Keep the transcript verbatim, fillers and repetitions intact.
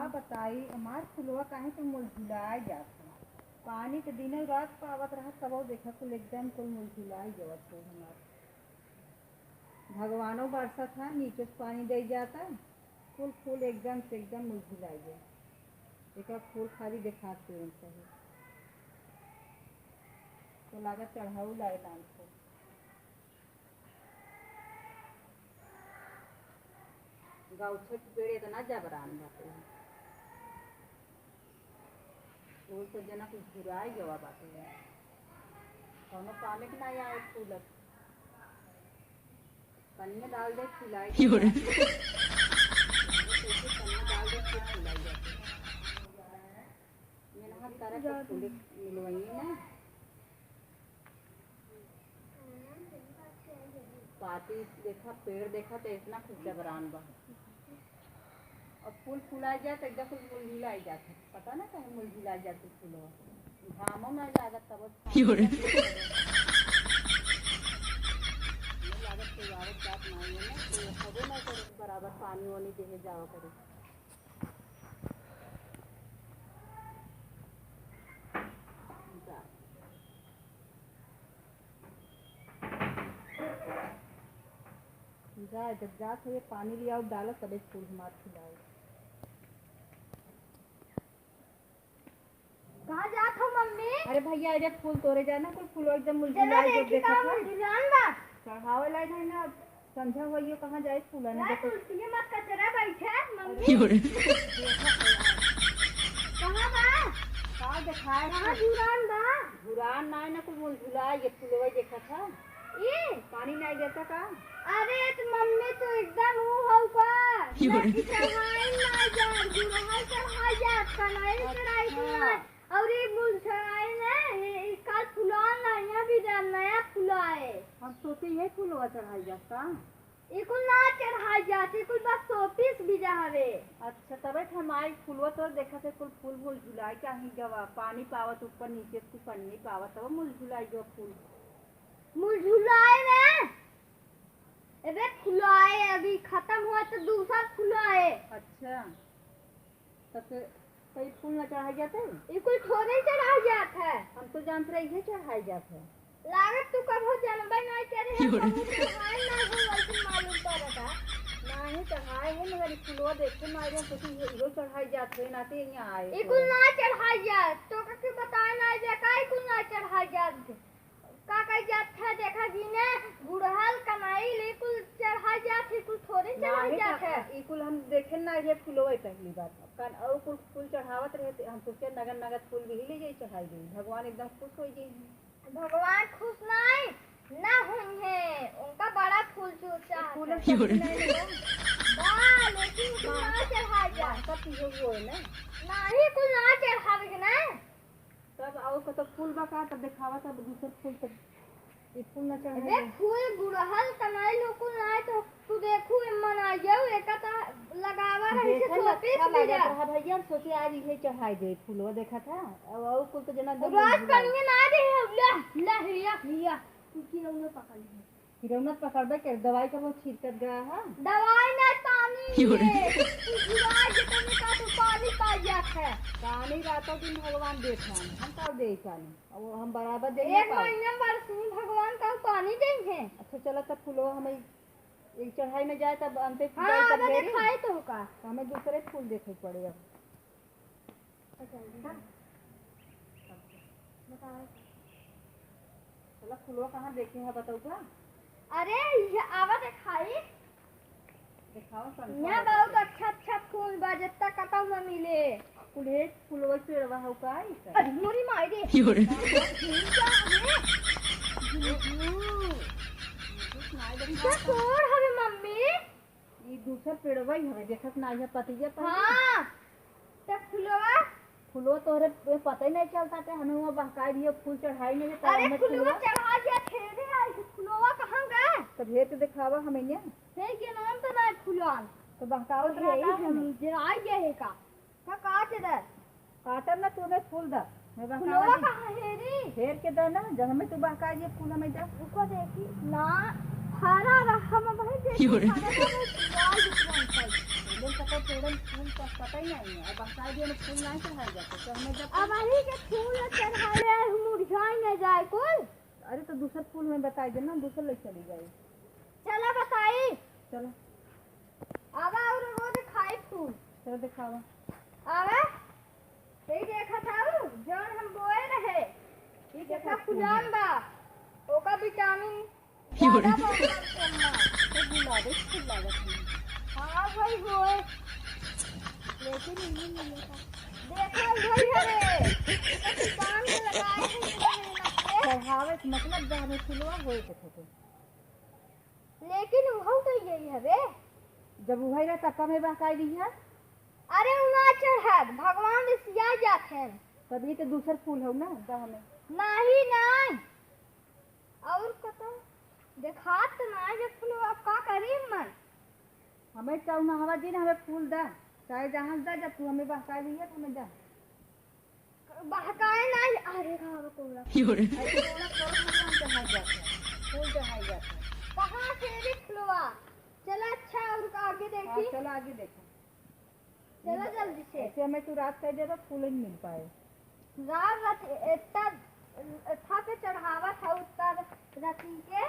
बताई, हमार फुलवा काहे के मुरझुलाए जात है? पानी तो दिनों रात पावत रहा, तबो देखा कुल एकदम कुल मुरझुलाए गवा फूल हमार। भगवानो बरसत है, नीचे से पानी दे जाता, कुल फूल एकदम से एकदम मुरझुलाए गए। एक फूल खाली देखात तुरंत सही, तो लागत चढ़ाऊ लाए नाम फूल। गौछे के पेड़ इतना जबरान बाटे। फूल तो जना कुछ झुराई गवा बाटे। कौनो कामे के ना आए फूल अब। पनिया डाल दे, फुलाई जाए। पनिया डाल दे, फिर फुलाई जाए। मेहनत करे तो फूल मिलवाइए ना। पाती देखा, पेड़ देखा तो इतना खूब जबरान बा। अब फूल फुलाए जाए तो एकदम कुल मुरझुलाए जात है। पता ना काहे मुरझुलाए जात है फूलवा। घामो ना लागत तब यो रे। लागत कोई आवत जात ना है ना, तो खबो ना करे बराबर पानी वानी देहे जावा करे। जा। जा, जब जात हो ये पानी लियाओ, डालो, तबे फूल हमार खिलाओ। कहाँ जात हो मम्मी? अरे भैया, अरे फूल तोरे जाना, कुल फूल एकदम चलो मुरझुलाए, जब देखी देखा कहाँ था। मुरझुलान बा। चढ़ावे लायक है ना, संझा होइयो, कहाँ जाए फूलन ना, देखो। तुलसी में मत कचरा बैठे, मम्मी। यो रे। कहाँ बा? का देखाए कहाँ था? झुरान बा? झुरान ना है ना, कुल मुरझुलाए, ये फूलवा देखा था। ई? पानी नहीं देता का? अरे, तो मम्मी तो एकदम ऊ हौ का? यो रे। ना कि चढ़ाई ना जा, गुड़हल चढ़ाई जा, कनैल चढ़ाई अच्छा। जा। और ई मुरझाए ना, ई, ई काल फुलान ना, यहाँ भी जा, नया फुलाए। हम सोचे ये फूलवा चढ़ाई जाता। ई कुल ना चढ़ाई जात, ई कुल बस शोपीस बीजा हवे। अच्छा, तबे तो हम आई फूलवा तो देखा थे, कुल फूल मुरझुलाए, चाहे गवा पानी पावत ऊपर नीचे, कुल पानी नहीं पावत, तब मुरझुलाई गवा फूल। मुरझुलाए ना, एबे फुलाए, अभी खत्म हुआ तो दूसरा फुलाए। अच्छा, तब से कई फूल ना चढ़ाई जाते? ई कुल थोड़े चढ़ाई जात है। हम तो जानत रहे इहे चढ़ाई जात है। लागत तू कबो जनबे नहीं करे, हम यो रे। कबो चढ़ाई ना हो, वैसे मालूम पड़ता। नहीं चढ़ाए है, मगर ई फुलवा देखे ना रे, सोची ये इहो चढ़ाई जात है, नाते यहाँ आए। ई कुल ना चढ़ाई जात, तो कके बताए ना जे का ई कुल ना चढ़ाई जात। का कही जात है, देखा जी ने, गुड़हल, कनैल, ई कुल चढ़ाई जात है, कुल थोड़े चढ़ाई नाही जात है। चढ़ा-, ई कुल हम देखे ना, ये फुलवा पहली बार। कन-, और कुल फूल चढ़ावत रहे, तो हम सोचे नगद नगद फूल भी ले जाई, चढ़ाई दे। भगवान एकदम खुश हो जाई। भगवान खुश नहीं, ना हुई है, उनका बड़ा फूल चूर चाहत फूल है। सब नहीं मिला। बा, लेकिन कुल ना चढ़ाई जात। माता पीछे वो है ना। नाही, कुल ना चढ़ावे के ना। तब और कतो फूल बा का? तब देखावा, तब दूसर फूल, तब ई फूल ना चढ़ाई देख, दे। फूल गुड़हल कनैल कुल ना है, तो तू देखू, ए मनाइयो, एका ता लगावा रही से देखल शोपीस अच्छा भी लागत जा। रहा भैया, हम सोचे आज इहे चढ़ाई दे फूलवा, देखा था। अब और कुल तो जना दे रोज फूल। कनिया ना दे, ले, ले, लिया, लिया, तू की रउआ पकड़ ले। हिरौनत पकड़बे के, दवाई कबो छिड़कत गया है? दवाई नहीं, पानी यो रे। ये। तू दवाई के तने का तू पानी पा जात है। पानी रातों दिन भगवान देत हैं, हम का दे पानी? अब वो हम बराबर दे एक पाओ। महीना में बरसुन भगवान का पानी देंगे। अच्छा चलो तब फूलो हमें एक चढ़ाई में जाए तब अंते हाँ, जाए तब अब घेरी। देखाए तो का? तो हमें दूसरे फूल देखे पड़े अब। चला फुलवा कहाँ देखे है बताऊ का? अरे, ये आवा देखाई। देखाओ संख्या यहाँ बताओ। बहुत अच्छा अच्छा फूल बा, जितना कतौ न मिले। कुल्हे फुलवा पेड़वा हौ का ई सब? अरे, मोरी माई रे। यो रे। झुमका हवे। झुमकू। झुमकू सुनाई देता। इसे तोड़ हवे मम्मी। ई दूसर पेड़वा ही हवे, देखत ना है पतिया पर। हाँ, त फुलवा? फुलवा तोहरे ए पता ही नहीं चलता, ते हमें वहाँ बहकाई दियो, फूल चढ़ाई नहीं, तो अरे हमें फुलवा फुलवा चढ़ा दिया, फेरे आई, फुलवा कहाँ गए? तो भेज के दिखावा हमें ने। हे के नाम तो नहीं फुलवा। तो बहकावत रहा यही का हम हमें? जे आई गए है का? का काट दे। काटब ना, तू हमें फूल दा। मैं बहकावा फुलवा दी। कहाँ है रे? हेर के दा ना, जब हमें तू बहका ये फूल हमें दा। रुको देखी, ना, हरा रहा, हम वही देखी, यो रे। हरा रहा, लाल दिख रहा है। जब तक वो पेड़न फूल तो पता ही नहीं है, अब बरसात दिन फूल नहीं चढ़ाए जाते, तो हमें जब अब अभी के फूल चढ़ाए, मुरझाए न जाए कुल। अरे, तो दूसर फूल में बताई देना, दूसर ले चली जाई। चला बताई। चलो। आवा और वो दिखाई फूल। चलो दिखावा। आवा। यही देखा था वो, जौन हम बोए रहे। ये देखा फुलान बा। ओका विटामिन ज्यादा बा। तो गुलाबे फूल लागत है। हाँ भाई होए। लेकिन इन्हीं मिले का। देखा वही हरे। दुकान में लगाए हैं इतना मेहनत से। चढ़ावे के मतलब जहाँ में फुलवा होए के थे। लेकिन उहौ तो यही हवे। जब उहै रहे तब कमे बहकाई दी है। अरे उना चढ़त, भगवान रिसिया जात हैं। तब ये तो दूसर फूल हो ना, दह में। नहीं, नहीं। और कतो देखात तो नहीं जे फूल, अब का करी मन? हमें चाहू ना हवा दिन, हमें फूल दा, चाहे जहाँ दा, जब तू हमें बहकाई दी है तो हमें दा। बहकाए ना, अरे कहाँ बा कोहरा? अरे कोहरा, कोहरा भगवान चढ़ाई जात है, फूल चढ़ाई जात है। कहाँ से रे फुलवा? चला अच्छा, और आगे हाँ, देखी। चलो आगे देखो। चलो जल्दी से। ऐसे हमें तू रात कर देबा, फूल नहीं मिल पाए। रात रात इतना था पे चढ़ावा था उत्तर रति के।